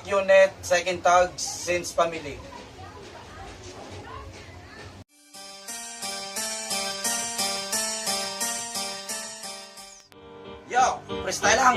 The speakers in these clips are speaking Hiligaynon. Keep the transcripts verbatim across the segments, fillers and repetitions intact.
Unit, second tag, since family. Yo, freestyle lang.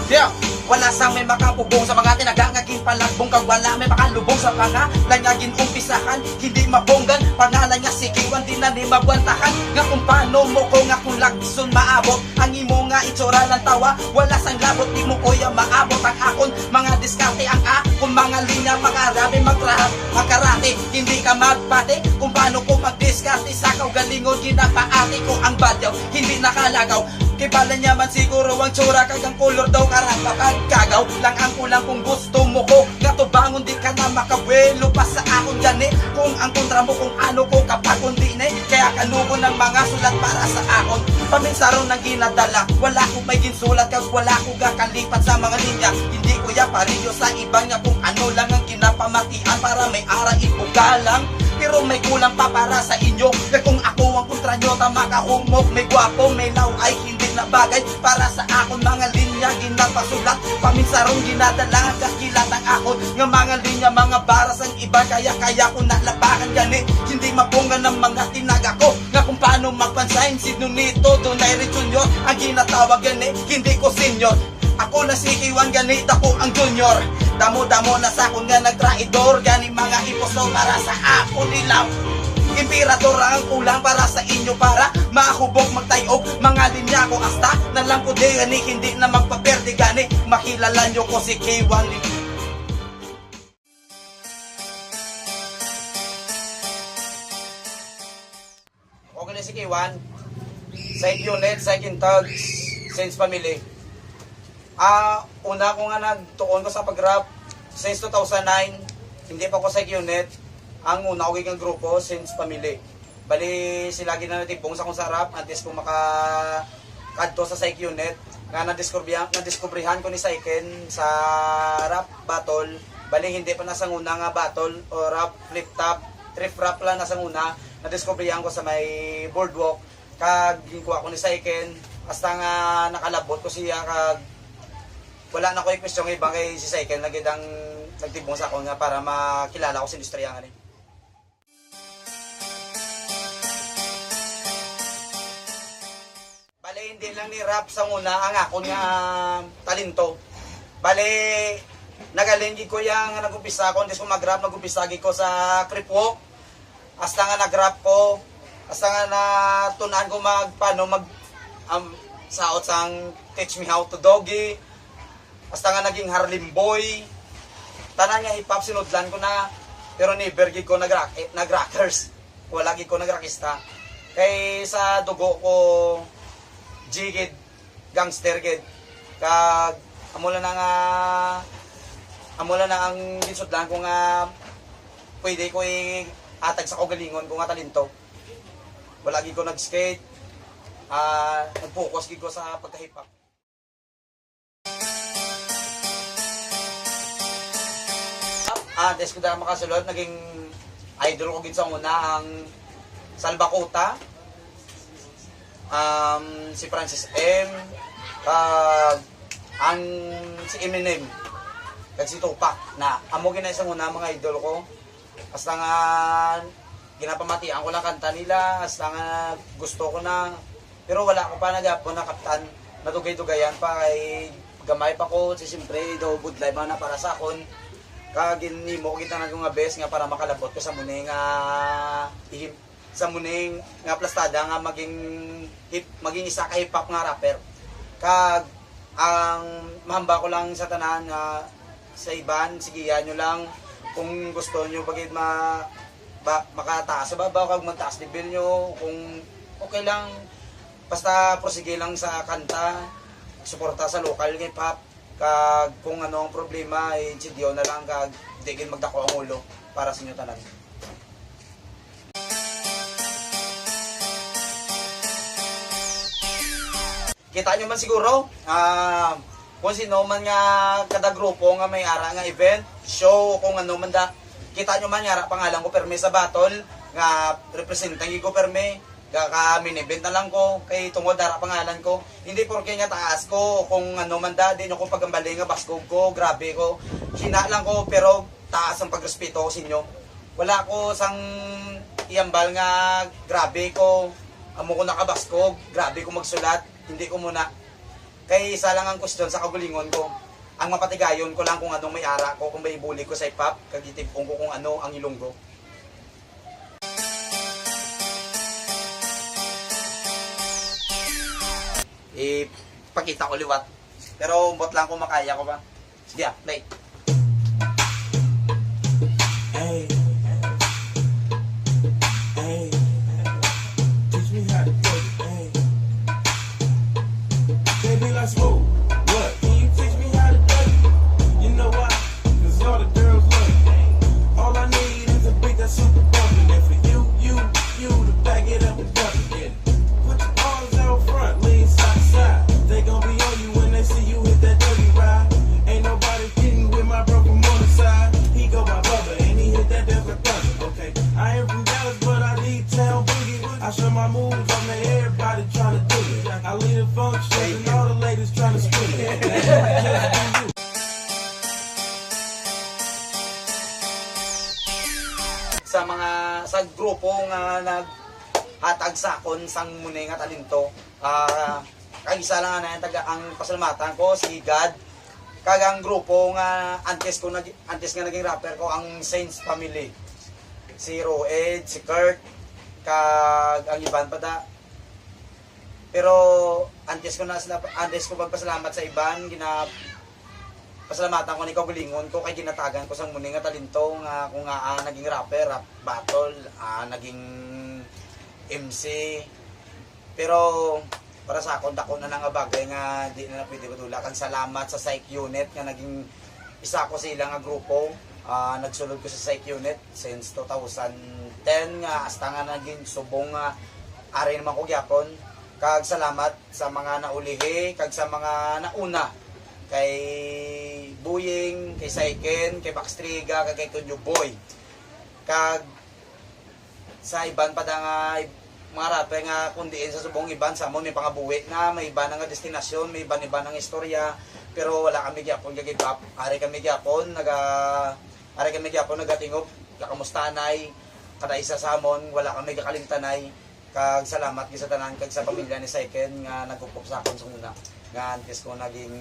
Yeah. Wala sang may makapugong sa mga tinaga nga ginpalagbong, kag wala may makalubong sa mga lang nga gin-umpisahan. Hindi mabonggan pangalan nga sikiwan, di na ni mabwantahan. Nga kung paano mo ko nga kung lagson maabot ang imo nga itsura lang tawa, wala sang labot, di mo kuya maabot ang akon mga diskarte, ang akon mga linya, makarabi, magra-, makarate. Hindi ka magpate kung paano ko magdiskarte sa kaugalingon, ginapaati ko ang badyaw, hindi nakalagaw. Kibala niya man siguro ang tsura kag ang kolor daw, karapa kag kagaw lang ang kulang kung gusto mo ko nga tubangon, di ka na makabuelo pa sa akon gani. Kung ang kontra mo kung ano ko kapag kundi ni, kaya kanugon ang mga sulat para sa akon. Paminsaron ang ginadala, wala ko may ginsulat kag wala ko gakalipat sa mga linya. Hindi ko ya pareho sa iban nga kung ano lang ang ginapamatian para may ara ibuga lang. Pero may kulang pa para sa inyo, kag kung ako ang kontra nyo, tama ka humok, may gwapo, may law ay hindi na bagay para sa akon mga linya ginapasulat. Paminsaron ginadala, kakilat ang akon nga mga linya, mga bara sang iba, kaya kaya ko nalabahan gani. Hindi mabunga ng mga tinaga ko nga kung paano magpansain. Sino nito? Dunay region yun ang ginatawag gani. Hindi ko senior. Ako na si Kiwan gani, dako ang junior. Damo-damo na sa akon nga nagtraidor, gani mga ipuso para sa akon ilaw. Imperador ang kulang para sa inyo, para mahubog magtayog mga linya ko, hasta na lang ko di gani, hindi na magpaperde gani. Makilala nyo ko si Kiwan. Okay na si Kiwan. Side unit, side in thugs, since family. Ah, una ko nga nagtuon ko sa pag-rap since two thousand nine, hindi pa ko side unit. Ang una ko nga grupo, since family. Bali, sila gid na natibong sa akong sa rap, antes ko maka kadto sa Psych Unit, nga nadiskubrihan, nadiskubrihan ko ni Psyken sa rap battle. Bali, hindi pa na sang una nga battle o rap flip top, riff rap lang na sang una, nadiskubrihan ko sa may boardwalk. Kag ginkuha ko ni Psyken, hasta nga nakalabot ko siya, kag wala na ko i-question nga iba, kay si Psyken lagi ang nagtibong sa akon nga para makilala ko sa industriya nga ni. Bale, hindi lang ni rap sa una ang akon nga talento. Bale, nagaling gid ko yang nag-umpisa ko, hindi ko mag-rap, nag-umpisa gid ko sa creep walk. Hasta nga nag-rap ko, hasta nga natunan ko mag, paano mag, um, saot sang Teach Me How to Doggy. Hasta nga naging Harlem Boy. Tanan nga hip-hop sinudlan ko na, pero never gid ko nag-rock-, eh, nag-rockers. Wala gid ko nag-rockista. Kay sa dugo ko, G gid, gangster gid. Kag amo lang na nga, amo lang na ang ginsudlan ko nga pwede ko ihatag sa kaugalingon ko nga talento. Wala gid ko nag-skate. Ah, nag-focus gid ko sa pagka-hip-hop. Ah, des ko dahil makasulod, naging idol ko gid sa una ang Salbakuta, um, si Francis M, kag ang si Eminem, kag si Tupac na amo gid na isang una mga idol ko. Hasta nga ginapamatian ko lang kanta nila, hasta nga gusto ko na. Pero wala ko pa nagapon nakaptan. Nadugay-dugayan pa kay gamay pa ko, si siyempre daw budlay man na para sa akon. Kag ginhimo ko gid ang nga best nga para makalabot ko sa muni nga ihim-, sa muni nga plastada nga maging hip, maging isa ka hip hop nga rapper. Kag ang mahamba ko lang sa tanan nga sa iban, sige, yan nyo lang. Kung gusto nyo bagay ma-, ba, makataas sa babaw, kag magtaas level nyo, kung okay lang, basta prosige lang sa kanta, suporta sa local hip hop, kag kung ano ang problema, eh, intindihan na lang, kag di gid magdako ang ulo para sa inyo tanan. Kita nyo man siguro, ah, kung sino man nga kada grupo nga may ara nga event, show, kung ano man da. Kita nyo man nga ara pangalan ko permi sa battle, nga representan gid ko permi. Kaka-main event na lang ko, kay tungod ara pangalan ko. Hindi porke nga taas ko, kung ano man da, di nyo ko pagambali nga baskog ko, grabe ko. Hina lang ko, pero taas ang pagrespeto ko sa inyo. Wala ko sang iambal nga grabe ko, amo ko nakabaskog, grabe ko magsulat, hindi ko muna. Kay isa lang ang question sa kagulingon ko. Ang mapatigayon ko lang kung anong may ara ko, kung may bulig ko sa hip-hop, kag itib-ong ko kung ano ang Ilonggo. Ipakita ko liwat. Pero ambot lang kung makaya ko ba. Sige, ah, play. Hey, hey, teach me how to play. Hey, baby, let's move. What? Can you teach me how to play? You know why? 'Cause all the girls love you. All I need is a beat that's super bumpin'. And for you, you, you to back it up and dump it. Yeah. Put your arms out front, lean side to side. They gon' be on you when they see you hit that dirty ride. Ain't nobody getting with my bro from on the side. He go by Bubba and he hit that death like thunder. Okay, I ain't from Dallas, but I need town boogie. I show my moves, I'm to everybody tryna do it. I lead a function and all the ladies tryna scream it. Just do you. Sa mga, sa grupo nga naghatag sa akon sang muni nga talento, ah, kag isa lang ana ang taga, ang pasalamatan ko, si God, kag ang grupo nga antes ko nag-, antes nga naging rapper ko, ang Saints family, si Roed, si Kurt, kag ang iban pa da. Pero antes ko na sila, antes ko magpasalamat sa iban, gina-, pasalamatan ko ni kaugalingon ko kay ginatagan ko sang muni nga talento nga kung nga, ah, naging rapper, rap battle, ah, naging M C. Pero para sa akon, dako na na nga bagay nga di na, na pwede madula. Kag salamat sa Psych Unit nga naging isa ko sa ila nga grupo. Ah, nagsulod ko sa Psych Unit since two thousand ten nga hasta nga naging subong nga ari naman ko gyapon. Kag salamat sa mga naulihi kag sa mga nauna, kay Buying, kay Saiken, kay Baxtriga, kag kay Tunyo Boy. Kag sa iban pa da nga ib-, mga rapper nga kung diin sa subong iban sa amon may pangabuhi na, may iban na nga destinasyon, may iban-iban nga istorya, pero wala kami gyapon ga-give up. Ari kami gyapon naga-, ari kami gyapon nagatingog, gakamustanay kada isa sa amon, wala kami gakalimtanay. Kag salamat gid sa tanan kag sa pamilya ni Saiken nga nagkupkop sa akon sa una nga antes ko naging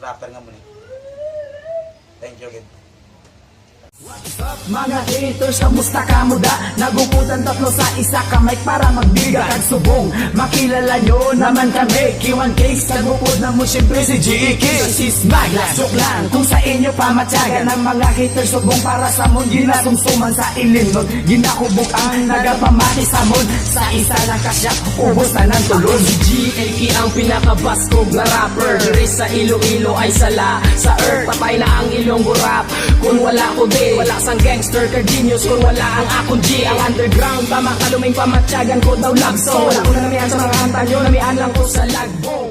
rapper nga muni. Thank you gid. Mga haters, kamusta kamo da? Nagukutan tatlo sa isa ka mic para magbiga kag subong. Makilala nyo naman kami, Q one Case. Nagupod na mo, siyempre si G E K. Sa sismag, lasok lang kung sa inyo pamatyagan. Ang mga haters, subong para sa mon. Ginasumsuman sa ilimnon, ginakubog ang nagapamati sa mon. Sa isa lang ka shot, ubos na ng tulon. G A K ang pinakabaskog na rapper. Diri sa Iloilo ay sala sa earth. Patay na ang Ilonggo rap. Kung wala ko di, wala sang gangster ka genius. Kung wala ang akong G, ang underground, tama kaluming pamatyagan ko daw love song. Wala ko na namian sa mga kanta nyo, namian lang ko sa lagbo.